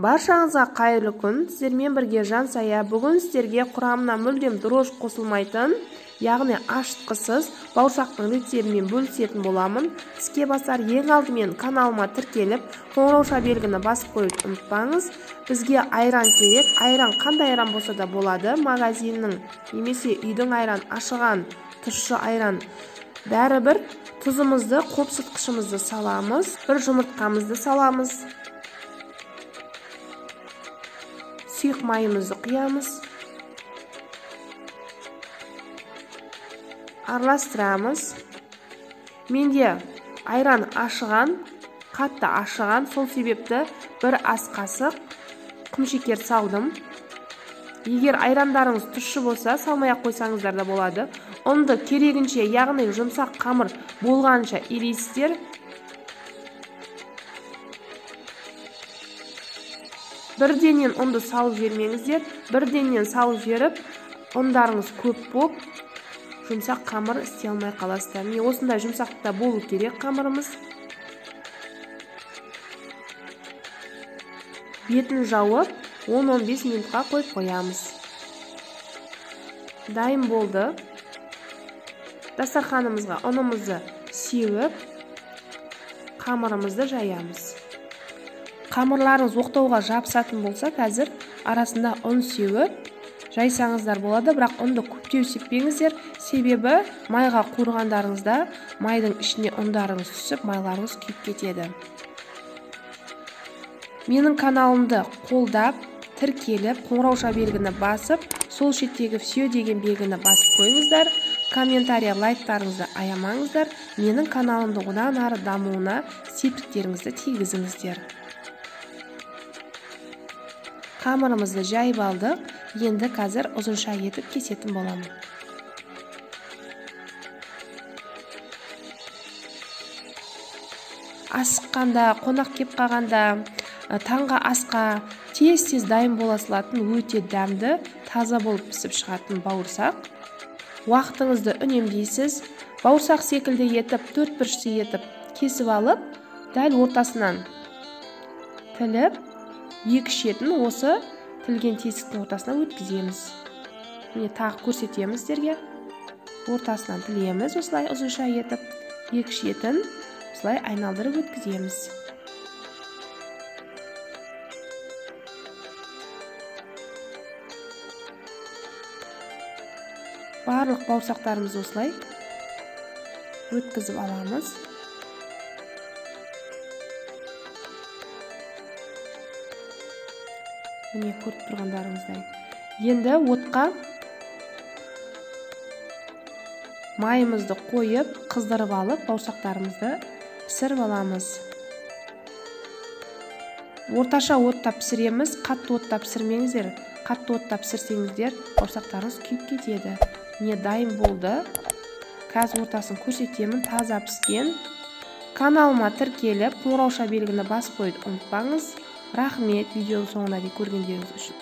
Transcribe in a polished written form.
Баршаңызға қайырлы күн. Сіздермен бірге Жансая. Бүгін сіздерге құрамына мүлдем дрожж қосылмайтын, яғни ашытқысыз бауырсақтың рецептімен бөлісетін боламын. Іске басар ең алдымен каналыма тіркеліп, қоңырауша белгіні басып қоюды ұмытпаңыз. Бізге айран керек. Айран қандай айран болса да болады. Магазиннің немесе үйдің айран, ашыған тұщы айран. Бәрібір тұзымызды, қопсытқышымызды саламыз, бір жұмыртқамызды саламыз. Сұйық майымызды құямыз. Араластырамыз. Менде айран ашыған, қатты ашыған, сол себепті бір ас қасық құмшекер салдым. Егер айрандарыңыз тұщы болса, салмай-ақ қойсаңыздар да болады. Ұнды керегінше, яғни жұмсақ қамыр болғанша илейсіздер. Бірденнен ұнды салып жібермеңіздер. Бірденнен салып жіберіп, ұндарыңыз көп боп, жұмсақ қамыр істей алмай қаласыздар. Міне осындай жұмсақтықта болу керек қамырымыз. Бетін жауып, 10-15 минутқа қойып қоямыз. Дайын болды. Дастарханымызға ұнымызды сеуіп, қамырымызды жаямыз. Қамырларыңыз оқтауға жабысатын болса, қазір арасында ұн сеуіп жайсаңыздар болады, бірақ ұнды көптеу сеппеңіздер, себебі майға қуырғандарыңызда майдың ішіне ұндарыңыз түсіп, майларыңыз күйіп кетеді. Менің каналымды қолдап, тіркеліп, қоңырауша белгіні басып, сол шеттегі все деген белгіні басып қойыңыздар. Комментария, лайктарыңызды аямаңыздар. Менің каналымды одан ары дамуына септіктеріңізді тигізіңіздер. Қамырымызды жайып алдық. Енді қазір ұзынша етіп кесетін боламын. Асыққанда, қонақ кеп қалғанда, таңғы асқа тез-тез дайын бола салатын өте дәмді, таза болып пісіп шығатын бауырсақ. Уақытыңызды үнемдейсіз. Бауырсақ секілді етіп, төрт бұрышты етіп кесіп алып, дәл ортасынан тіліп, екі шетін осы тілген тесіктің ортасына өткіземіз. Міне тағы көрсетеміз сіздерге. Ортасынан тілеміз осылай ұзынша етіп, екі шетін осылай айналдырып өткіземіз. Барлық бауырсақтарымызды осылай өткізіп аламыз. Міне көріп тұрғандарыңыздай. Енді отқа майымызды қойып, қыздырып алып, бауырсақтарымызды пісіріп аламыз. Орташа отта пісіреміз, қатты отта пісірмеңіздер. Қатты отта пісірсеңіздер, бауырсақтарыңыз күйіп кетеді. Міне дайын болды. Қазір ортасын көрсетемін, таза піскен. Каналыма тіркеліп, қоңырауша белгіні басып қоюды ұмытпаңыз. Рахмет, видеоның соңына дейін көргендеріңіз үшін.